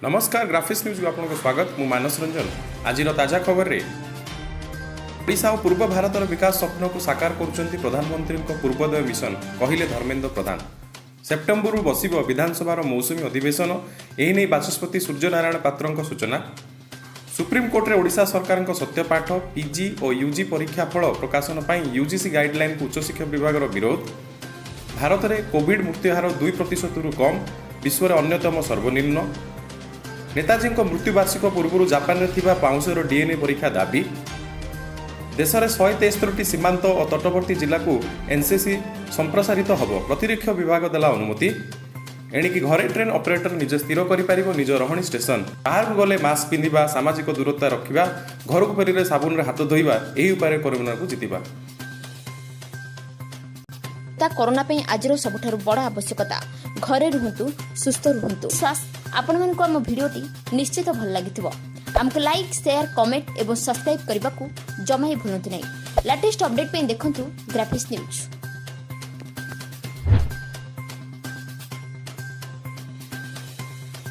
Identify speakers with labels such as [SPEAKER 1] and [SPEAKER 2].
[SPEAKER 1] ନମସ୍କାର, ଗ୍ରାଫିକ୍ସ ନ୍ୟୁଜ୍କୁ ଆପଣଙ୍କୁ ସ୍ୱାଗତ। ମୁଁ ମାନସ ରଞ୍ଜନ। ଆଜିର ତାଜା ଖବରରେ, ଓଡ଼ିଶା ଓ ପୂର୍ବ ଭାରତର ବିକାଶ ସ୍ୱପ୍ନକୁ ସାକାର କରୁଛନ୍ତି ପ୍ରଧାନମନ୍ତ୍ରୀଙ୍କ ପୂର୍ବୋଦୟ ମିଶନ, କହିଲେ ଧର୍ମେନ୍ଦ୍ର ପ୍ରଧାନ। ସେପ୍ଟେମ୍ବରରୁ ବସିବ ବିଧାନସଭାର ମୌସୁମୀ ଅଧିବେଶନ। ଏହି ନେଇ ବାଚସ୍ପତି ସୂର୍ଯ୍ୟନାରାୟଣ ପାତ୍ରଙ୍କ ସୂଚନା। ସୁପ୍ରିମକୋର୍ଟରେ ଓଡ଼ିଶା ସରକାରଙ୍କ ସତ୍ୟପାଠ। ପିଜି ଓ ୟୁଜି ପରୀକ୍ଷା ଫଳ ପ୍ରକାଶନ ପାଇଁ ୟୁଜିସି ଗାଇଡଲାଇନକୁ ଉଚ୍ଚଶିକ୍ଷା ବିଭାଗର ବିରୋଧ। ଭାରତରେ କୋଭିଡ ମୃତ୍ୟୁହାର 2 ପ୍ରତିଶତରୁ କମ୍, ବିଶ୍ୱରେ ଅନ୍ୟତମ ସର୍ବନିମ୍ନ। ନେତାଜୀଙ୍କ ମୃତ୍ୟୁ ବାର୍ଷିକ ପୂର୍ବରୁ ଜାପାନରେ ଥିବା ପାଉଁଶର ଡିଏନ୍ଏ ପରୀକ୍ଷା ଦାବି। ଦେଶରେ 173ଟି ସୀମାନ୍ତ ଓ ତଟବର୍ତ୍ତୀ ଜିଲ୍ଲାକୁ ଏନ୍ସିସି ସମ୍ପ୍ରସାରିତ ହେବ, ପ୍ରତିରକ୍ଷା ବିଭାଗ ଦେଲା ଅନୁମତି। ଏଣିକି ଘରେ ଟ୍ରେନ୍ ଅପରେଟର ନିଜେ ସ୍ଥିର କରିପାରିବ ନିଜ ରହଣି ଷ୍ଟେସନ। ବାହାରକୁ ଗଲେ ମାସ୍କ ପିନ୍ଧିବା, ସାମାଜିକ ଦୂରତା ରଖିବା, ଘରକୁ ଫେରିଲେ ସାବୁନରେ ହାତ ଧୋଇବା, ଏହି ଉପାୟରେ କରୋନାକୁ ଜିତିବା।
[SPEAKER 2] ତା କରୋନା ପାଇଁ ଆଜିର ସବୁଠାରୁ ବଡ଼ ଆବଶ୍ୟକତା। ଘରେ ରୁହନ୍ତୁ, ସୁସ୍ଥ ରୁହନ୍ତୁ। ବିଶ୍ୱାସ, ଆପଣମାନଙ୍କୁ ଆମ ଭିଡ଼ିଓଟି ନିଶ୍ଚିତ ଭଲ ଲାଗିଥିବ। ଆମକୁ ଲାଇକ୍, ସେୟାର, କମେଣ୍ଟ ଏବଂ ସବସ୍କ୍ରାଇବ୍ କରିବାକୁ ଜମା ବି ଭୁଲନ୍ତୁ ନାହିଁ। ଲାଟେଷ୍ଟ ଅପଡେଟ୍ ପାଇଁ ଦେଖନ୍ତୁ ଗ୍ରାଫିକ୍ସ ନ୍ୟୁଜ୍।